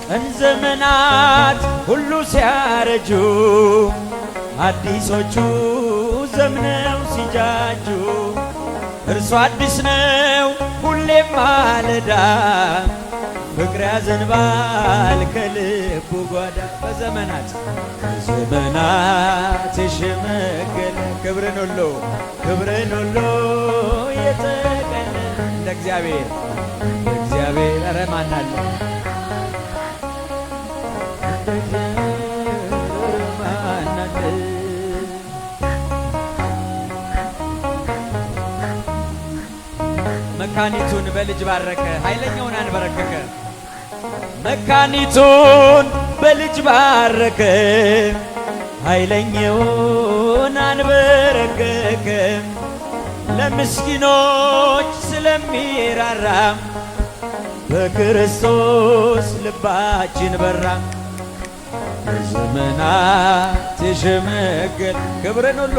ቀን ዘመናት ሁሉ ሲያረጁ አዲሶቹ ዘምነው ሲጃጁ እርሱ አዲስ ነው ሁሌም ማለዳ ፍቅር ያዘንባል ከልቡ ጓዳ። በዘመናት የሸመገለ ክብርን ሁሉ፣ ክብርን ሁሉ የተቀነ እንደ እግዚአብሔር፣ እንደ እግዚአብሔር ኧረ ማን አለ? እንደ እግዚአብሔር ማን አለ? መካኒቱን በልጅ ባረከ፣ ኃይለኛውን አንበረከከ። መካኒቱን በልጅ ባረከ፣ ኃይለኛውን አንበረከከ። ለምስኪኖች ስለሚራራ በክርስቶስ ልባችን በራ። በዘመናት የሸመገለ ክብርን ሁሉ